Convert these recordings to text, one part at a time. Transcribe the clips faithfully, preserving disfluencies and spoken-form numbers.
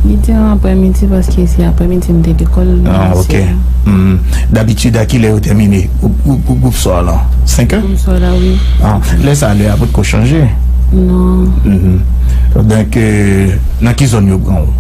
Li te an aprèmidi paske se aprèmidi m te lekòl nan Ah, ok. Mesye a. Hmm. Dabitid, a kilè yo tèmine gwoup, gwoup, gwoup, gwoup swa lan? Senk è? Gwoup swa la, wi. Ah, lè sa, lè a potko chanje? Non. Mhm. Donk, euh, nan ki zòn yo pran w?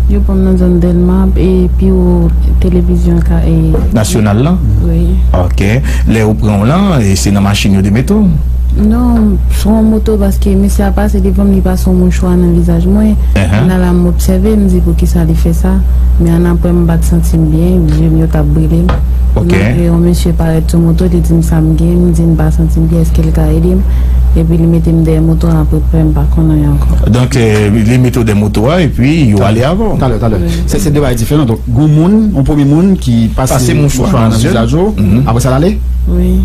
Yo pran m nan zòn Dèlma, e pi wo televizyon ka, e Nasyonal lan? Wi. Ok. Lè yo pran w lan, e se nan machin yo te mete w? Non, se yon moto paske mesye a pase devan m, li pase yon mouchwa nan vizaj mwen. Ehe. Nan la m obsève, m di poukisa li fè sa. Men ann apre m pa t santi m byen, je m yo t ap brile m. Ok. Ann apre yon mesye parèt sou moto, li di m sa m gen, m di m pa santi m byen, èske l ka ede m? Epi li mete m dèyè moto an, apre m pa konn anyen ankò. Donk, eh, li mete w dèyè moto a, epi yo ale avè w. Talè, talè. Wi. Se, se de bagay diferan. Donk, gon moun, yon premye moun ki pase Pase mouchwa mouchwa nan nan zye l. Vizaj ou, Mhm. apre sa l ale? Wi.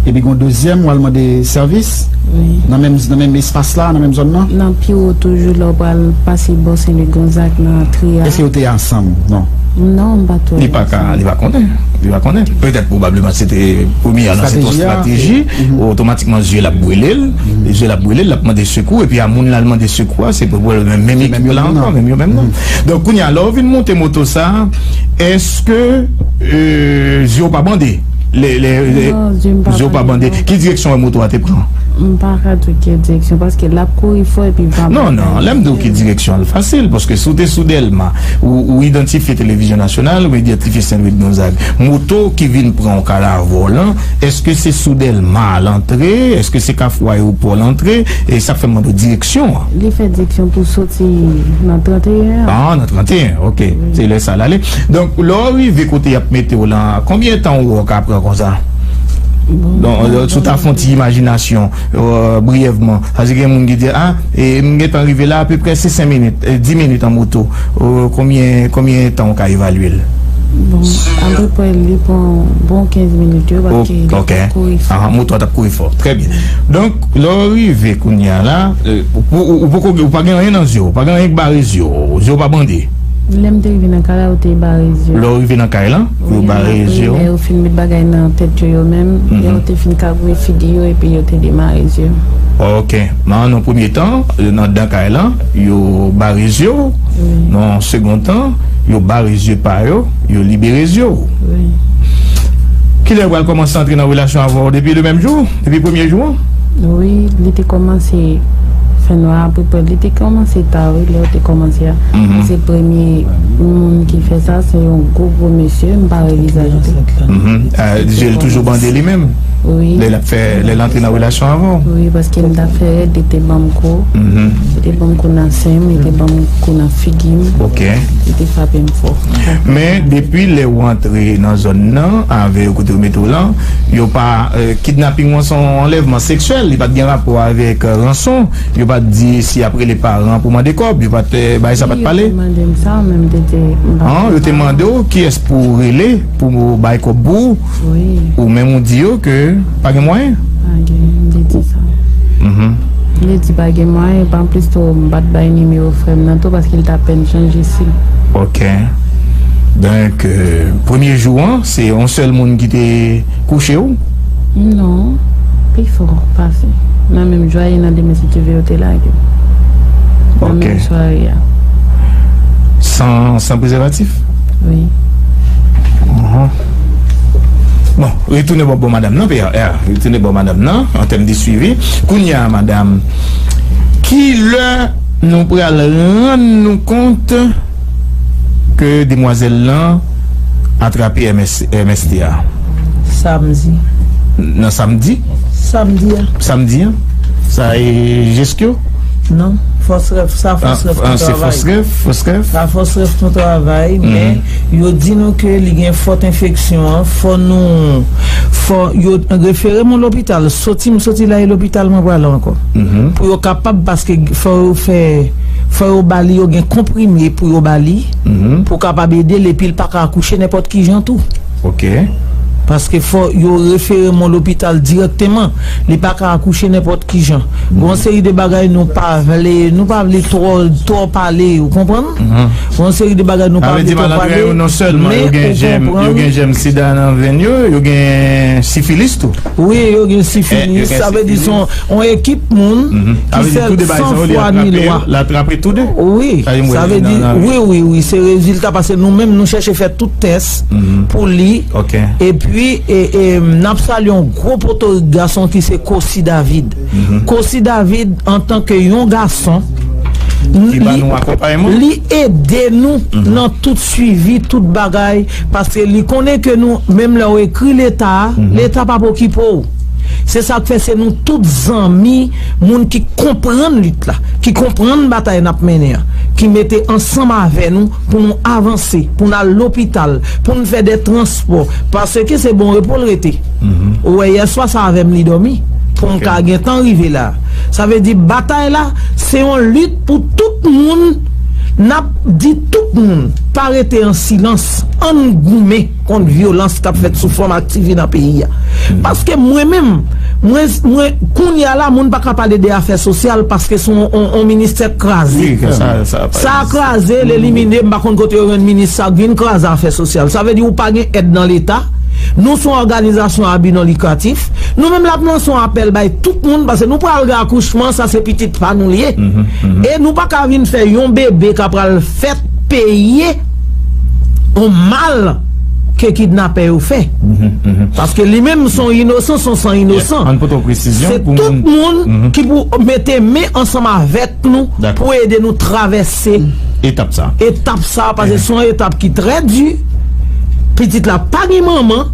Epi gon dezyèm, w al mande sèvis? Wi. Nan menm, nan menm espas la, nan menm zòn nan? Nan pi wo toujou, lè w pral pase bò Sen Lwi Gonzag nan antre a. Èske yo te ansanm? Non. Non, m pa t wè Li pa ka, ansanm. Li pa konnen. Li pa konnen. Petèt, pwobableman, se te premye a, nan se te yon Estrateji a? Estrateji. Mhm. Otomatikman, zye l ap brile l. Mhm. Zye l ap brile l, l ap mande sekou, epi a moun l al mande sekou a, se pwoblèm menm Se menm ekip yo la menm ankò, nan. Menm yo menm nan. Mhm. Donk, kounye a, lè w vin monte moto sa, èske, euh, zye w pa bande? Le, le, le, Non, zye m pa zye w pa bande, bande, non. Ki direksyon moto a te pran? M pa ka di w ki direksyon, paske l ap kouri fò epi m pa Non, non, lè m di w ki direksyon, l fasil, paske si w te sou Dèlma, ou, ou idantifye Televizyon Nasyonal, ou idantifye Sen Lwi Gonzag. Moto ki vin pran w ka la avè w lan, èske se sou Dèlma l antre? Èske se Kafou Ayewopò l antre? E sa k fè m mande w direksyon an. Li fè direksyon pou soti nan trannteyen an. Ah, nan trannteyen, ok. Wi. Se lè sa l ale. Donk, lè w rive kote y ap mete w lan, konbyen tan ou wè w ka pran konsa? Bon, Donk, bon, si w ta bon. Fè yon ti imajinasyon, euh, briyèvman, paske gen moun ki di, ah, e m gentan rive la apeprè se senk minit, e, dis minit an moto. Euh, konbyen, konbyen tan w ka evalye l? Bon, apeprè li pran bon kenz minit yo, paske li Ok. t ap kouri fò. Ahan, moto a t ap kouri fò. Trè byen. Donk, lè w rive kounye a la, euh, ou, ou, ou poko, ou pa gen anyen nan zye w, ou pa gen anyen k bare zye w, zye w pa bande. Lè m te rive nan kay la, yo te bare zye. Lè w rive nan kay lan, yo Wi, bare ann apre, zye w. Lè yo fin met bagay nan tèt yo, yo menm, Mhm. lè yo te fin kagouye figi yo, epi yo te demare zye. Ok. Nan, nan premye tan, nan dan kay lan, yo bare zye w. Wi. Nan segon tan, yo bare zye pa yo, yo libere zye w. Wi. Kilè yo pral kòmanse antre nan relasyon avè w? Depi le menm jou? Depi premye jou an? Wi, li te kòmanse fè nwa apeprè. Li te kòmanse ta, wi, lè yo te kòmanse a. Mhm. Se premye moun ki fè sa, se yon gwo, gwo mesye, m pa wè vizaj li. Mhm. Ah, zye l toujou bande li menm? Wi. Lè l ap fè, lè l antre nan relasyon avè w? Wi, paske m t ap fè rèd, li te ban m kou. Mhm. Li te ban m kou nan sen m, li te ban m kou nan figi m. Ok. Li te frape m fò. Men, depi lè w antre nan zòn nan, avè yo kote yo mete w lan, yo pa, euh, kidnaping an se yon anlèvman seksyèl, li pa t gen rapò avèk, euh, ranson, yo pa t di si y ap rele paran pou mande kòb, yo pa t, euh, bagay sa pa t Wi, yo pale. Te mande m sa, men m te di, m pa An, yo te mande w kiyès pou w rele, pou bay kòb pou ou, Wi. Ou menm ou di yo ke pa gen mwayen. Pa gen, m te di sa. Mhm. M te di pa gen mwayen, epi anplis tou, m pa t bay nimewo frè m nan tou, paske l t apèn chanje sil. Ok. Donk, euh, premye jou an, se yon sèl moun ki te kouche w? Non, pi fò pase. Nan menm jou a, e nan demen, si Dye vle, yo te lage m. Nan Ok. Menm sware a. San, san prezèvatif? Wi. Mhm. Bon, retounen bò, bò madanm nan, P R, retounen bò madanm nan, an tèm de swivi. Kounye a, madanm, kilè nou pral rann nou kont ke demwazèl lan atrape M S, M S T a? Samdi. Nan samdi? Samdi a. Samdi an? Sa e jeskyo? Non, fòs rèf, sa fòs rèf nou travay. An, an, se fòs rèf, fòs rèf? Sa fòs rèf nou travay, Mhm. men yo di nou ke li gen fòt enfeksyon an, fò nou, fò yo refere m yon lopital, soti m soti la e lopital mwen prale ankò. Mhm. Pou yo kapab, paske fò yo fè, fò yo ba li, yo gen konprime pou yo ba li, Mhm. pou kapab ede l, epi l pa ka akouche nenpòt ki jan tou. Ok. Paske fò yo refere m yon lopital dirèkteman. Li pa ka akouche nenpòt ki jan. Gon seri de bagay nou pa vle, nou pa vle twò, twò pale, ou konprann? Gon seri de bagay nou pa vle twò pale, men ou konprann. Yo gen jèm sida nan venn yo, yo gen sifilis tou. Wi, yo gen sifilis, sa vle di se yon, yon ekip moun ki fè san fwa ni lwa. Wi, sa vle di, wi, wi, wi, se rezilta, paske nou menm nou chèche fè tout tès pou li. Epi, e, e, n ap salye yon gwo potorik gason ki se Kosi David. Kosi David, antanke yon gason, li ede nou nan tout swivi, tout bagay, paske li konnen ke nou, menm lè w ekri Leta, Leta p ap okipe w. Se sa k fè se nou tout zanmi, moun ki konprann lit la, ki konprann batay n ap mennen an, ki mete ansanm avè nou pou nou avanse, pou n al lopital, pou n fè de transpò, paske se Bon Repo l rete. Ou wè, yèswa sa avè m li dòmi, pou m ka gentan rive la. Sa vle di batay la, se yon lit pou tout moun. N ap di tout moun, pa rete an silans, ann goumen kont vyolans k ap fèt sou fanm ak tifi nan peyi a. Paske mwen menm, mwen, mwen, kounye a la, moun pa ka pale de afè sosyal paske se yon, yon, yon ministè kraze. Sa a kraze, l elimine, m pa konn kote yo jwenn minis sa k vin kraze afè sosyal. Sa vle di ou pa gen èd nan Leta. Nou se yon òganizasyon a bi non likratif. Nou menm l ap lanse yon apèl bay tout moun, paske nou pral gen akouchman, sa se pitit pa nou l ye. E nou pa ka vin fè yon bebe k ap pral fèt peye yon mal ke kidnapè yo fè. Paske li menm se yon inosan, se yon san inosan. Se tout moun ki pou mete men ansanm avèk nou pou ede nou travèse etap sa. Etap sa, paske se yon etap ki trè di. Pitit la pa gen manman,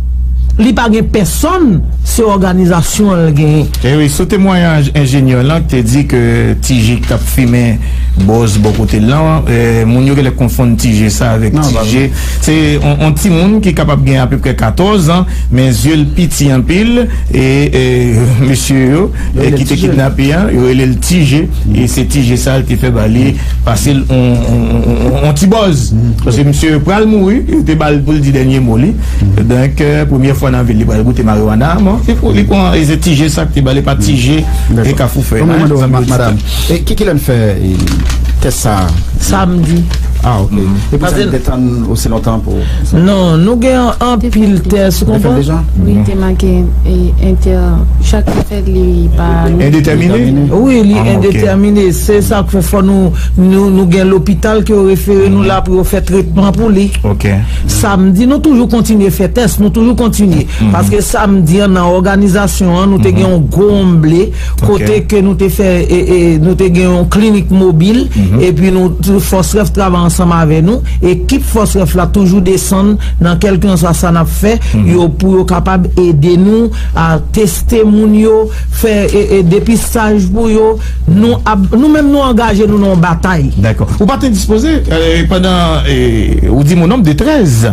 li pa gen pèsòn, se òganizasyon l genyen. E wi, sou temwayaj enjenyè lan ki te di ke Ti Je ki t ap fimen bòz bò kote l lan, e, moun yo genlè konfonn Ti Je sa avèk Ti Je. Se yon, yon timoun ki kapab gen apeprè katòz an, men zye l piti anpil, e, e, mesye yo, e, ki te kidnape an, yo rele l Ti Je, e se Ti Je sa l te fè ba li, pase l on, on, on, on, on ti bòz. Paske misye pral mouri, yo te ba l pou l di dènye mo li. Donk, e, premye fwa nan vi l, li pral goute mariwana, bon, li pran, e se Ti Je sa k te ba li, pa Ti Je e Kafou Fèy. Mwen mande w, madanm, e ki, kilè n fè, e, tès sa a? Samdi. Ah, ok. E pou sa n te tann osi lontan pou sa? Non, nou gen anpil tès, ou konprann? Wi, te make, e, entè, chak fèt li pa endetèmine? Wi, li endetèmine. Se sa k fè fò nou, nou, nou gen lopital ke yo refere nou la pou yo fè tretman pou li. Samdi, nou toujou kontinye fè tès, nou toujou kontinye. Paske samdi an, nan òganizasyon an, nou te gen yon gwo omble, kote ke nou te fè, e, e, nou te gen yon klinik mobil, epi nou, Fòs Rèv travay ansanm avè nou. Ekip Fòs Rèv la toujou desann nan kèlkanswa sa n ap fè, yo, pou yo kapab ede nou a teste moun yo, fè, e, e, depistaj pou yo. Nou ap, nou menm nou angaje nou nan yon batay. Dakò. Ou pa t endispoze, e, pandan, e, ou di m o nonb de trèz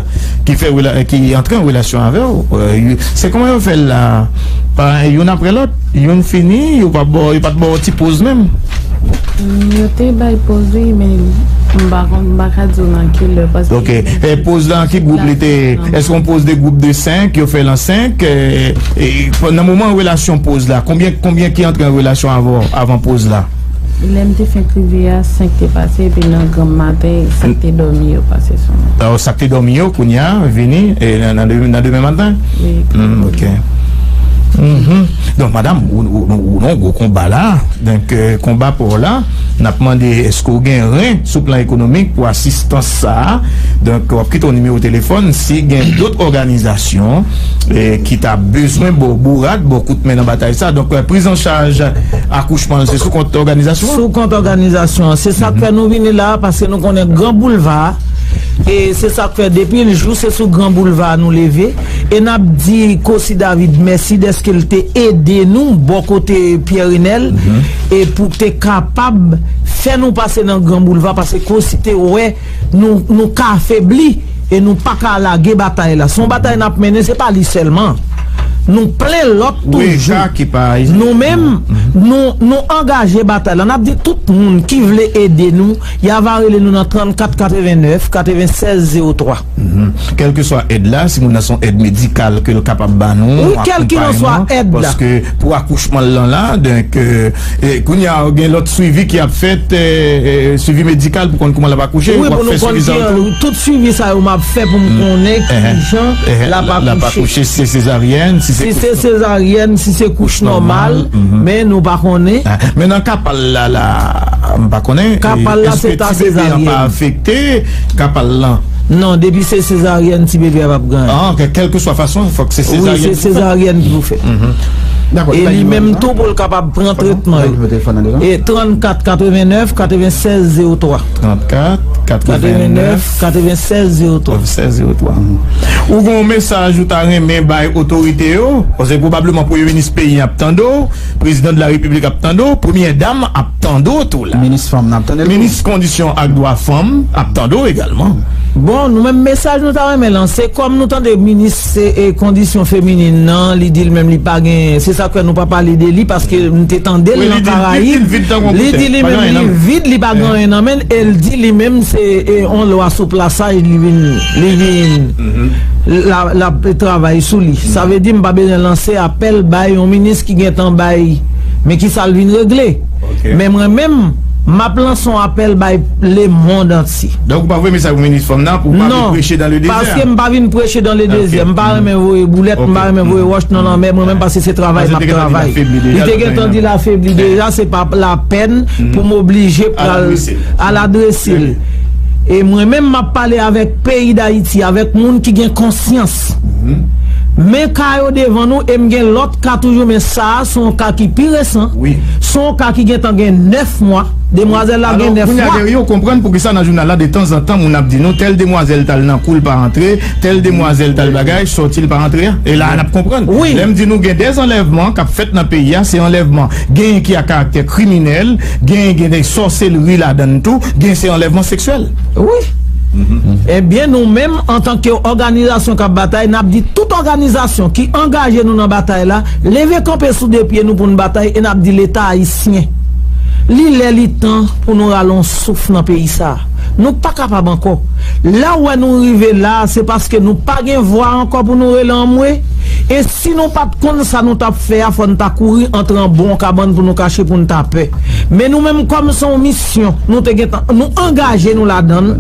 ki fè rela-, ki antre an relasyon avè w, e, se kòman yo fè l la? Pa youn apre lòt, youn fini, yo pa ba w, yo pa t ba w ti poz menm? Mm, yo te bay poz wi, men m pa konn, m pa ka di w nan ki lè, paske... Ok. E poz la, ki gwoup li te? Èske yon poz de gwoup de senk, yo fè l an senk? E, e, nan moman relasyon poz la, konbyen, konbyen ki antre an relasyon avè w avan poz la? Lè m te fenk rive a, senk te pase, epi nan granm maten, sa k te dòmi yo pase sou mwen. Alò, sa k te dòmi yo, kounye a, vini, e, nan, nan de-, nan demen maten? Wi. Mm, ok. Mhm. Donk, madanm, ou, ou, ou, ou nan yon gwo konba la. Donk, e, konba pa w la, n ap mande èske w gen ren sou plan ekonomik pou asistans sa a. Donk, w ap kite yon nimewo telefòn si gen dòt òganizasyon, e, ki ta bezwen ba w bourad, ba w kout men nan batay sa. Donk, e, priz an chaj akouchman, se sou kont òganizasyon an? Sou kont òganizasyon an. Se sa k fè nou vini la, paske nou konnen Gran Boulva, e se sa k fè depi l jou, se sou Gran Boulva nou leve. E n ap di Kosi David mèsi dèske l te ede nou bò kote Pyè Renèl, e pou te kapab fè nou pase nan Gran Boulva, paske Kosi te wè nou, nou ka afebli e nou pa ka lage batay la. Se yon batay n ap mennen, se pa li sèlman. Nou plen lòt toujou. Nou menm, nou, nou angaje batay la. N ap di tout moun ki vle ede nou, y a va rele nou nan trannkat katrevennèf katrevennsèz zewo twa. Kèlkeswa èd la, si moun nan se yon èd medikal ke l kapab ba nou, wi, kèlkeswa èd la, paske pou akouchman l lan la, donk, e, kounye a, gen lòt swivi ki ap fèt, e, e, swivi medikal pou konn kouman l ap akouche, wi, pou nou konn ki, tout swivi sa yo m ap fè pou m konnen ki jan l ap akouche. Si se sezaryèn, si se sezaryèn, si se kouch nòmal, men nou pa konnen. Men nan ka pa l la, la, m pa konnen. Ka pa l la, se ta sezaryèn. Èske ti bebe an pa afekte ka pa l lan? Non, depi se sezaryèn, ti bebe a p ap gen anyen. Ah, ok, kèlkeswa fason, fòk se sezaryèn. Wi, se sezaryèn ki pou fèt. E li menm tou pou l kapab pran tretman yo. E trannkat katrevennèf katrevennsèz zewo twa. Trannkat katrevennèf katrevennsèz zewo twa. Ou gen yon mesaj ou ta renmen bay otorite yo? Paske pwobableman premye minis peyi ap tande w, prezidan de la repiblik ap tande w, premyè dam ap tande w tou la. Minis fanm nan ap tande l tou. Minis kondisyon ak dwa fanm ap tande w egalman. Bon, nou menm mesaj nou ta renmen lanse, kòm nou tande minis, e, kondisyon feminin nan, li di l menm li pa gen, se sa k fè nou pa pale de li, paske m te tande l nan Karayib. Li di li menm li vid, li pa gen anyen nan men l, e l di li menm se, e, on lwa sou plasaj li vin, li vin, l ap, l ap travay sou li. Sa vle di m pa bezwen lanse apèl bay yon minis ki gentan bay, men ki sa l vin regle. Men mwen menm, m ap lanse yon apèl bay lemonn antye. Donk, ou pa voye mesaj pou minis fanm nan, pou pa vin preche dans le désert? Non, paske m pa vin preche dans le désert. M pa renmen voye boulèt, m pa renmen voye wòch nan lanmè, mwen menm, paske se travay m ap travay. Li te gentan di l afebli deja, se pa lapèn pou m oblije pral al adrese l. E mwen menm, m ap pale avèk peyi Dayiti, avèk moun ki gen konsyans. Men ka yo devan nou, e m gen lòt ka toujou, men sa a se yon ka ki pi resan. Se yon ka ki gentan gen nèf mwa. Demwazèl la gen nèf mwa. Alò, kounye a, Guerrier, ou konprann poukisa nan jounal la, detanzantan, moun ap di nou, tèl demwazèl t al nan kou, l pa antre, tèl demwazèl t al bagay, sòti, l pa antre a. E la a n ap konprann. Lè m di nou gen de anlèvman k ap fèt nan peyi a, se anlèvman. Genyen ki a karaktè kriminèl, genyen gen de sòselri ladan l tou, gen se anlèvman seksyèl. Wi. Ebyen, nou menm, antanke òganizasyon k ap batay, n ap di tout òganizasyon ki angaje nou nan batay la, leve kanpe sou de pye nou pou n batay, e n ap di Leta ayisyen, li lè, li tan pou nou rale yon souf nan peyi sa a. Nou pa kapab ankò. Lè w wè nou rive la a, se paske nou pa gen vwa ankò pou nou rele anmwe. E si nou pa t konn sa nou t ap fè a, fò n ta kouri antre anba yon kabann pou nou kache, pou n ta pè. Men nou menm, kòm se yon misyon nou te gentan, nou angaje nou ladan l,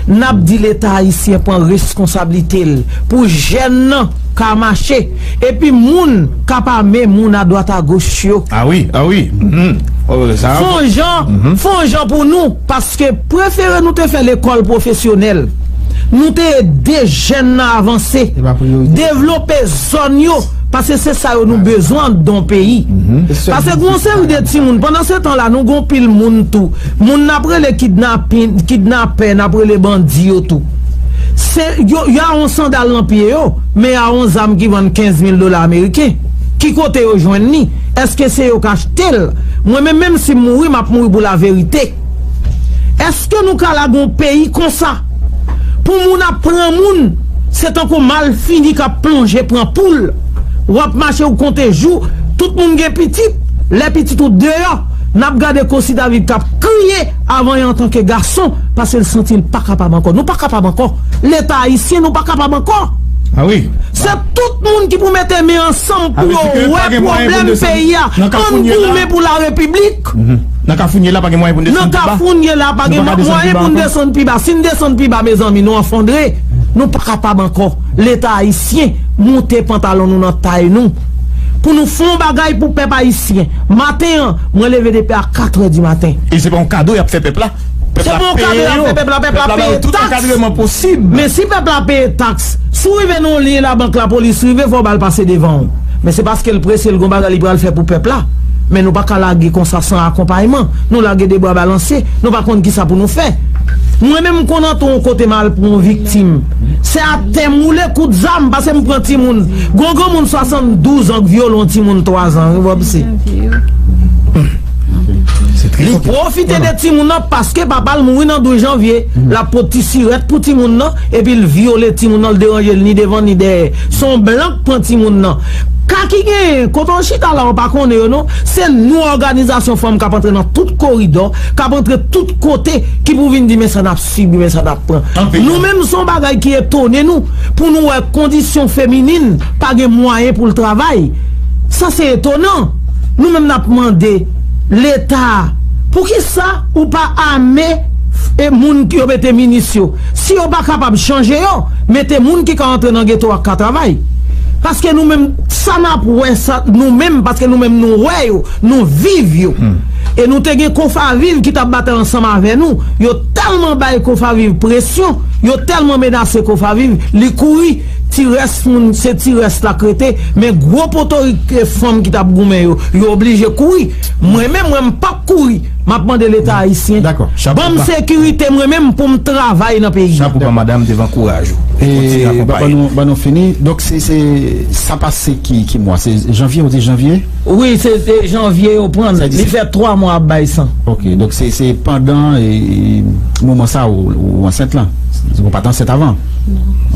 n ap di Leta ayisyen pran reskonsablite l pou jèn nan ka mache. Epi moun k ap ame moun adwat agoch yo. Ah wi, ah wi. Fè yon jan, fè yon jan pou nou, paske prefere nou te fè lekòl pwofesyonèl, nou te ede jèn nan avanse, devlope zòn yo, paske se sa yo nou bezwen anndan yon peyi. Paske gen yon seri de timoun, pandan se tan la, nou gen yon pil moun tou. Moun n ap rele kidnapin, kidnapè, n ap rele bandi yo tou. Se, yo, y a yon sandal nan pye yo, men y a yon zam ki vann kenz mil dola ameriken. Ki kote yo jwenn li? Èske se yo k achte l? Mwen menm, menm si m mouri, m ap mouri pou laverite. Èske nou ka lage yon peyi konsa? Pou moun ap pran moun, se tankou malfini k ap plonje pran poul. W ap mache, ou konte jou, tout moun gen pitit. Lè pitit ou deyò, n ap gade Cossy David k ap kriye avan y antanke gason, paske l santi l pa kapab ankò. Nou pa kapab ankò. Leta ayisyen, nou pa kapab ankò. Ah wi. Se tout moun ki pou mete men ansanm pou yo wè pwoblèm peyi a. Ann goumen pou larepiblik. Nan Kafounye la, pa gen mwayen pou n desann pi ba. Nan Kafounye la, pa gen mwayen pou n desann pi ba. Si n desann pi ba, mezanmi, nou efondre. Nou pa kapab ankò. Leta ayisyen, moute pantalon nou nan tay nou. Pou nou fè yon bagay pou pèp ayisyen. Maten an, mwen leve depi a katrè di maten. E se pa yon kado y ap fè pèp la. Se pa yon kado y ap fè pèp la, pèp la peye taks. Men si pèp la peye taks, si w rive nan yon liy labank, lapolis rive, fò w ba l pase devan w. Men se paske l prese, l gon bagay li pral fè pou pèp la. Men nou pa ka lage konsa san akonpayman. Nou lage de bra balanse, nou pa konn kisa pou nou fè. Mwen menm, m konn antre yon kote, m al pran yon viktim. Se atè m woule kout zam, paske m pran timoun. Gon granmoun swasanndouz an k vyole yon timoun twa zan, wi, Bòb, se. Hmm. Se Li pwofite de timoun nan paske papa l mouri nan douz janvye. L ap pot ti sirèt pou timoun nan, epi l vyole timoun nan, l deranje l ni devan ni dèyè. Se yon blan k pran timoun nan. Ka ki genyen, kote w chita la, w pa konnen yo non. Se nou, òganizasyon fanm, k ap antre nan tout koridò, k ap antre tout kote, ki pou vin di, men sa n ap sibi, men sa n ap pran. Nou menm, se yon bagay ki etone nou, pou nou wè kondisyon feminin pa gen mwayen pou l travay. Sa se etonan. Nou menm n ap mande Leta, poukisa ou pa ame e moun ki yo mete minis yo? Si yo pa kapab chanje yo, mete moun ki ka antre nan geto a ka travay. Paske nou menm, sa n ap wè, sa, nou menm, paske nou menm nou wè yo, nou viv yo. E nou te gen Kofaviv ki t ap batay ansanm avè nou. Yo tèlman bay Kofaviv presyon, yo tèlman menase Kofaviv, li kouri. Ti rès moun, se ti rès la k rete, men gwo potorik fanm ki t ap goumen yo, yo oblije kouri. Mwen menm, mwen, m p ap kouri. M ap mande Leta ayisyen, ban m sekirite mwen menm pou m travay nan peyi a. Chapo ba madanm devan kouraj ou. E kontinye akonpaye. Ban nou, ban nou fini. Donk, se, se, sa pase ki, ki mwa? Se janvye, ou di janvye? Wi, se, se janvye yo pran l. Li fè twa mwa ap bay san. Ok, donk se, se pandan e, e, moman sa ou, ou ansent lan. Ou pa t ansent avan?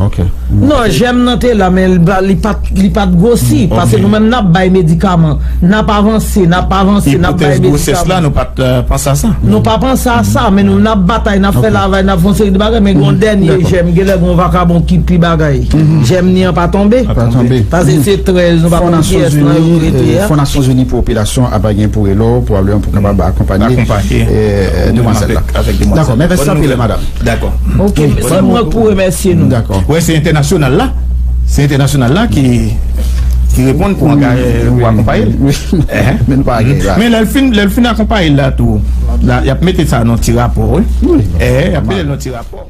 Ok. Non, jèm nan te la, men li pa, li pa t, li pa t gwosi. Paske nou menm n ap bay medikaman. N ap avanse, n ap avanse, n ap bay medikaman. Ipotèz gwosès la, nou pa t, euh, panse a sa. Nou pa panse a sa, men nou, n ap batay, n ap fè lavaj, n ap fè yon seri de bagay, men gen yon dènye jèm, genlè gen yon vakabon ki pi bagay. Jèm li an pa tonbe. Pa tonbe. Paske se trèz, nou pa konn kiyès nan yo k rete a. Fon Nasyonzini pou Popilasyon ap gen pou rele w, pwobableman pou kapab akonpaye, eh, demwazèl la. Dakò, men mèsi anpil, madanm. Dakò. Ok, se mwen k pou remèsye nou. Dakò. Wè, se entènasyonal la. Se entènasyonal la ki, ki reponn pou angaje, pou akonpaye l. Men nou pa gen la. Men lè l fin, lè l fin akonpaye l la tou, la, y ap mete sa nan ti rapò, wi. Wi. Eh, y ap mete l nan ti rapò.